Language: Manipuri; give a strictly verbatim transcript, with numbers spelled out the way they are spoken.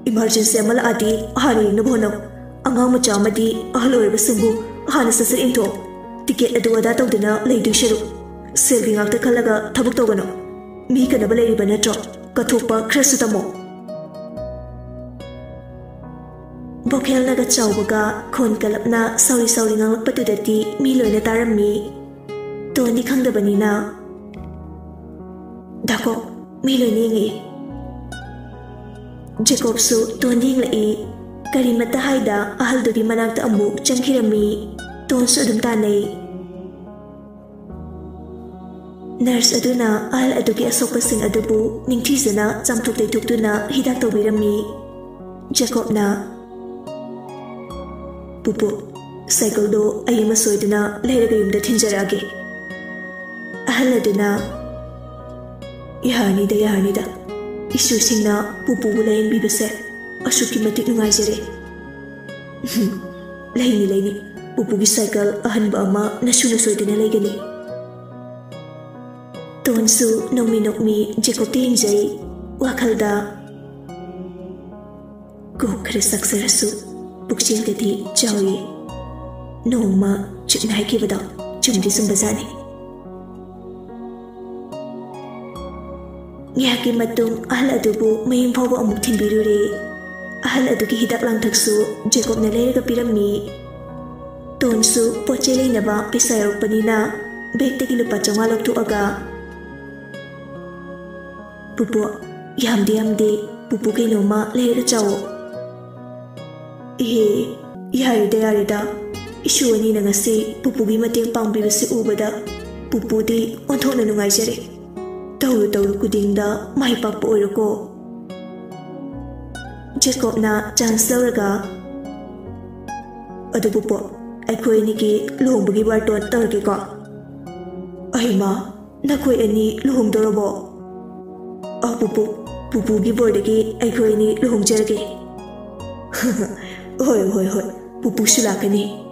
Emergency ꯑꯃ ꯂꯥꯛꯑꯗꯤ ꯍꯥꯟꯅ ꯌꯦꯡꯅꯕ ꯍꯣꯠꯅꯧ꯫ ꯑꯉꯥꯡ ꯃꯆꯥ ꯑꯃꯗꯤ ꯑꯍꯜ ꯑꯣꯏꯔꯕꯁꯤꯡꯕꯨ ꯍꯥꯟꯅ ꯁꯠ ꯁꯠ ꯌꯦꯡꯊꯣꯛꯑꯣ꯫ ꯇꯤꯀꯦꯠ ꯑꯗꯨ ꯑꯗꯥ ꯇꯧꯗꯅ ꯂꯩꯗꯣꯏ ꯁꯔꯨꯛ, ꯁꯦꯜꯒꯤ ꯉꯥꯛꯇ ꯈꯜꯂꯒ ꯊꯕꯛ ꯇꯧꯒꯅꯨ꯫ ꯃꯤ ꯀꯟꯅꯕ ꯂꯩꯔꯤꯕ ꯅꯠꯇ꯭ꯔꯣ? ꯀꯠꯊꯣꯛꯄ ꯈꯔꯁꯨ ꯇꯝꯃꯣ꯫ ꯚꯣꯀꯦꯜꯅꯒ ꯆꯥꯎꯕꯒ ꯈꯣꯟ ꯀꯜꯂꯞꯅ ꯁꯥꯎꯔꯤ ꯁꯥꯎꯔꯤ ꯉꯥꯡꯂꯛꯄꯗꯨꯗꯗꯤ ꯃꯤ ꯂꯣꯏꯅ ꯇꯥꯔꯝꯃꯤ꯫ ꯇꯣꯟꯗꯤ ꯈꯪꯗꯕꯅꯤꯅ, "ꯗꯥꯀꯣ, ꯃꯤ ꯂꯣꯏꯅ ꯌꯦꯡꯉꯛꯏ꯫" ꯖꯦꯀꯣꯕꯁꯨ ꯇꯣꯟꯗ ꯌꯦꯡꯂꯛꯏ꯫ ꯀꯔꯤꯃꯠꯇ ꯍꯥꯏꯗ ꯑꯍꯜꯗꯨꯒꯤ ꯃꯅꯥꯛꯇ ꯑꯃꯨꯛ ꯆꯪꯈꯤꯔꯝꯃꯤ꯫ ꯇꯣꯟꯁꯨ ꯑꯗꯨꯝ ꯇꯥꯟꯅꯩ꯫ ꯅꯔꯁ ꯑꯗꯨꯅ ꯑꯍꯜ ꯑꯗꯨꯒꯤ ꯑꯁꯣꯛꯄꯁꯤꯡ ꯑꯗꯨꯕꯨ ꯅꯤꯡꯊꯤꯖꯅ ꯆꯥꯝꯊꯣꯛ ꯇꯩꯊꯣꯛꯇꯨꯅ ꯍꯤꯗꯥꯛ ꯇꯧꯕꯤꯔꯝꯃꯤ꯫ ꯖꯦꯀꯣꯕꯅ, "ꯄꯨꯄꯨ, ꯁꯥꯏꯀꯜꯗꯣ ꯑꯩ ꯑꯃ ꯁꯣꯏꯗꯅ ꯂꯩꯔꯒ ꯌꯨꯝꯗ ꯊꯤꯟꯖꯔꯛꯑꯒꯦ꯫" ꯑꯍꯜ ꯑꯗꯨꯅ, "ꯌꯥꯔꯅꯤꯗ, ꯌꯥꯔꯅꯤꯗ꯫ ꯏꯁꯨꯁꯤꯡꯅ ꯄꯨꯄꯨꯕꯨ ꯂꯥꯌꯦꯡꯕꯤꯕꯁꯦ ꯑꯁꯨꯛꯀꯤ ꯃꯇꯤꯛ ꯅꯨꯡꯉꯥꯏꯖꯔꯦ꯫" "ꯂꯩꯅꯤ, ꯂꯩꯅꯤ꯫ ꯄꯨꯄꯨꯒꯤ ꯁꯥꯏꯀꯜ ꯑꯍꯟꯕ ꯑꯃ ꯅꯁꯨꯅ ꯁꯣꯏꯗꯅ ꯂꯩꯒꯅꯤ꯫" ꯇꯣꯟꯁꯨ ꯅꯣꯛꯃꯤ ꯅꯣꯛꯃꯤ ꯖꯦꯀꯣꯕꯇ ꯌꯦꯡꯖꯩ꯫ ꯋꯥꯈꯜꯗ, "ꯀꯣꯛ ꯈꯔ ꯆꯥꯛꯆꯔꯁꯨ ꯄꯨꯛꯆꯦꯜꯗꯗꯤ ꯆꯥꯎꯏ꯫ ꯅꯣꯡꯃ ꯆꯨꯞꯅ ꯍꯥꯏꯈꯤꯕꯗꯣ ꯆꯨꯝꯗꯤ ꯆꯨꯝꯕꯖꯥꯠꯅꯤ꯫" ꯉꯥꯏꯍꯥꯛꯀꯤ ꯃꯇꯨꯡ ꯑꯍꯜ ꯑꯗꯨꯕꯨ ꯃꯌꯨꯝ ꯐꯥꯎꯕ ꯑꯃꯨꯛ ꯊꯤꯟꯕꯤꯔꯨꯔꯦ꯫ ꯑꯍꯜ ꯑꯗꯨꯒꯤ ꯍꯤꯗꯥꯛ ꯂꯥꯡꯊꯛꯁꯨ ꯖꯦꯀꯣꯕꯅ ꯂꯩꯔꯒ ꯄꯤꯔꯝꯃꯤ꯫ ꯇꯣꯟꯁꯨ ꯄꯣꯠ ꯆꯩ ꯂꯩꯅꯕ ꯄꯩꯁꯥ ꯌꯥꯎꯔꯛꯄꯅꯤꯅ ꯕꯦꯒꯇꯒꯤ ꯂꯨꯄꯥ ꯆꯥꯝꯃꯉꯥ ꯂꯧꯊꯣꯛꯑꯒ, "ꯄꯨꯄꯨ, ꯌꯥꯝꯗꯤ ꯌꯥꯝꯗꯦ, ꯄꯨꯄꯨ ꯀꯩꯅꯣꯝꯃ ꯂꯩꯔꯒ ꯆꯥꯎꯑꯣ꯫" "ꯏꯍꯦ, ꯌꯥꯔꯦꯗ, ꯌꯥꯔꯦꯗ꯫ ꯏꯁꯨ ꯑꯅꯤꯅ ꯉꯁꯤ ꯄꯨꯄꯨꯒꯤ ꯃꯇꯦꯡ ꯄꯥꯡꯕꯤꯕꯁꯤ ꯎꯕꯗ ꯄꯨꯄꯨꯗꯤ ꯑꯣꯟꯊꯣꯛꯅ ꯅꯨꯡꯉꯥꯏꯖꯔꯦ꯫ ꯇꯧꯔꯨ ꯇꯧꯔꯨ ꯈꯨꯗꯤꯡꯗ ꯃꯥꯏ ꯄꯥꯛꯄ ꯑꯣꯏꯔꯣꯀꯣ꯫" ꯖꯦꯀꯣꯕꯅ ꯆꯥꯟꯁ ꯂꯧꯔꯒ, "ꯑꯗꯨ ꯄꯨꯄꯨ, ꯑꯩꯈꯣꯏ ꯑꯅꯤꯒꯤ ꯂꯨꯍꯣꯡꯕꯒꯤ ꯕꯥꯔꯇꯣꯟ ꯇꯧꯔꯒꯦꯀꯣ?" "ꯑꯩꯃ, ꯅꯈꯣꯏ ꯑꯅꯤ ꯂꯨꯍꯣꯡꯗꯧꯔꯕꯣ?" "ꯑ, ꯄꯨꯄꯨ, ꯄꯨꯄꯨꯒꯤ ꯕꯣꯔꯗꯒꯤ ꯑꯩꯈꯣꯏ ꯑꯅꯤ ꯂꯨꯍꯣꯡꯖꯔꯒꯦ꯫" "ꯍꯣꯏ, ꯍꯣꯏ, ꯍꯣꯏ, ꯄꯨꯄꯨꯁꯨ ꯂꯥꯛꯀꯅꯤ꯫